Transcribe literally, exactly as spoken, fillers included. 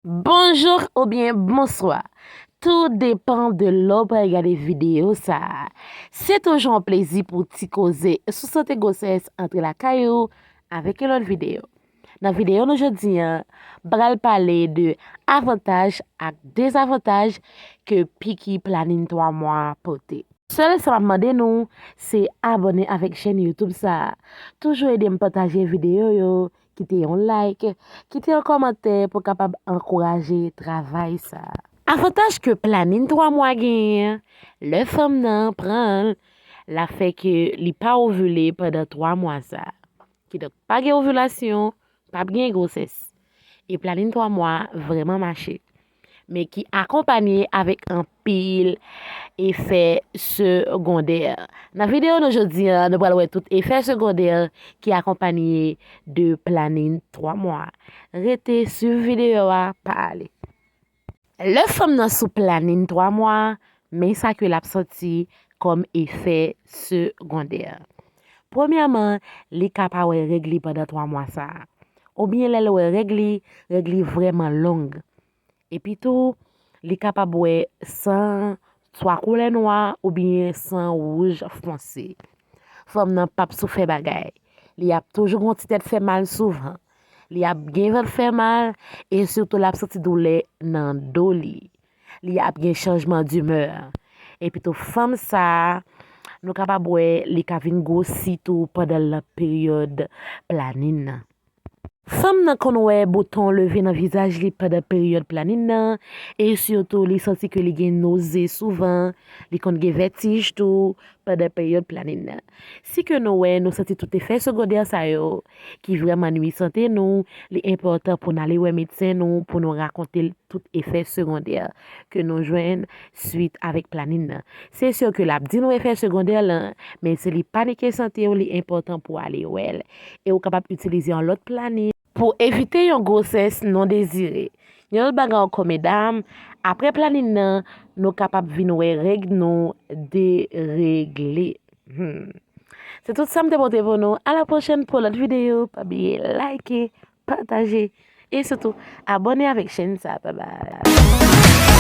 Bonjou oubyen bonswa. Tou depan de lè w pral gade videyo sa a. Se toujou yon plezi pou ti koze sou sante gwosès antre lakay ou avèk yon lòt videyo. Nan videyo nou jodi a, m pral pale de avantaj ak dezavantaj ke piki planin twa mwa pote. Sèl sa m ap mande nou, se abòne avèk chèn YouTube sa a. Toujou ede m pataje videyo yo, kite yon like, kite yon kòmantè pou kapab ankouraje travay sa a. Avantaj ke planin twa mwa genyen, lè fanm nan pran l, l ap fè ke li pa ovile pandan twa mwa sa a. Kidonk, pa gen ovilasyon, p ap gen gwosès. E planin twa mwa vrèman mache, men ki akonpanye avèk anpil efè segondè. Nan videyo nou jodi a, nou pral wè tout efè segondè ki akonpanye de planin twa mwa. Rete swiv videyo a, pa ale. Lè fanm nan sou planin twa mwa, men sa ke l ap santi kòm efè segondè. Premyèman, li ka pa wè règ li pandan twa mwa sa a. Oubyen lè l wè règ li, règ li vrèman long. Epi tou, li kapab wè san swa koulè nwa oubyen san wouj fonse. Fanm nan p ap sou fè bagay. Li ap toujou gen yon ti tèt fè mal souvan. Li ap gen vant fè mal e sitou l ap santi doulè nan do li. Li ap gen chanjman dimè. Epi tou fanm sa a, nou kapab wè li ka vin gwosi tou pandan l nan peryòd planin nan. Fanm nan konn wè bouton leve nan vizaj li pandan peryòd planin nan, e sitou li santi ke li gen noze souvan, li konn gen vètij tou pandan peryòd planin nan. Si ke nou wè nou santi tout efè segondè sa yo ki vrèman nui sante nou, li enpòtan pou n ale wè medsen nou pou nou rakonte l tout efè segondè ke nou jwenn swit avèk planin nan. Se si ke l ap di nou efè segondè lan, men si li panike sante w, li enpòtan pou w ale wè l. E w kapab itilize yon lòt planin pou evite yon gwosès non dezire. Yon lòt bagay ankò medam, apre planin nan, nou kapab vin wè règ nou deregle. Hmm. Se tout sa m te pote pou nou. A la pwochèn pou lòt videyo. Pa bliye like, pataje e sitou abòne avèk chèn sa. Bye bye.